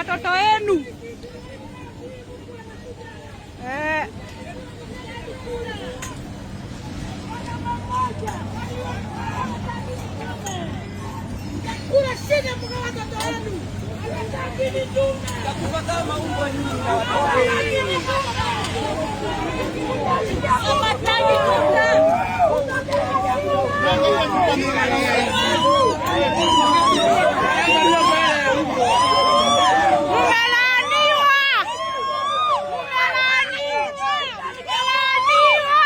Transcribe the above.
Watoto wenu. Eh. Kuna shida mna watoto wenu. Takufa kama umbwa nyinyi na watoto wenu. Mmelaaniwa! Mmelaaniwa! Mmelaaniwa!